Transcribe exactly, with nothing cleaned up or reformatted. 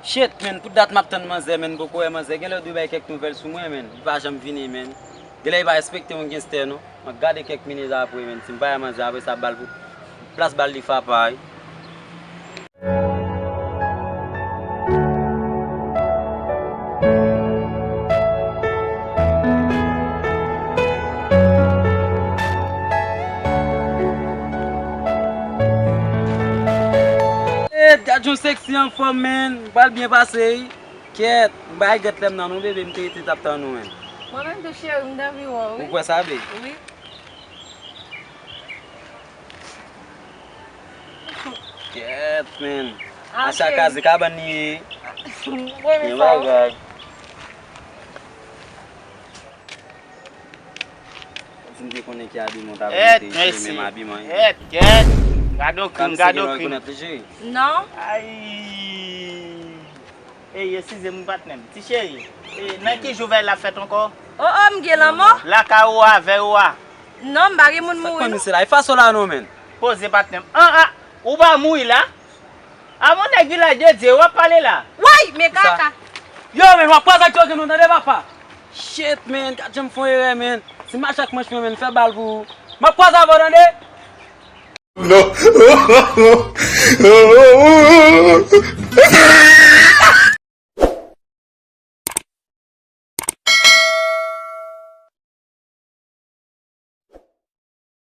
Shit, man, pou dat m ap tann manzè, man, m poko wè manzè. Genlè w dwe bay kèk nouvèl sou mwen, man. Li pa janm vini, man. Genlè li pa respekte yon genstè, non. M ap gade kèk minit apre, man. Si m pa wè manzè, apre sa, bal pou plas bal li fapa, wi. Gad yon sexy anfòm, man. Pral byen pase, wi. Kèt, m bay gèt lè m nan non, bebe, m te rete t ap tann ou, man. Mwen menm tou, cheri, m t anvi wè w, wi. Ou kwè sa, be? Wi. Kèt, man. Acha kaze kabann li ye. Mwen menm sa, wi. Bagay. Si m te konnen ki abiman w t ap mete, menm abiman. Kèt, kèt. Gade yon krim, gade yon krim. Non. Ay. Ey, eskize m, patnè m. Ti cheri, e, nan ki jou vèy la fèt ankò? Oh, oh, m gen lanmò. Lakay ou a, vèy ou a. Non, m pa gen moun mouri, non. Sa k pran misye la? E fason la non, man. Poze, patnè m. An, an, ou pa mouri la? A, mon nèg, vilaj de Dye, w ap pale la. Woy, men kaka. Yo, men, w ap kwaze ak Djogèn, nou tande, papa. Shit, man, gad jan m fè yon erè, man. Si m mache ak manch mwen, man, fè bal pou ou. M ap kwaze avè w, tande? Non.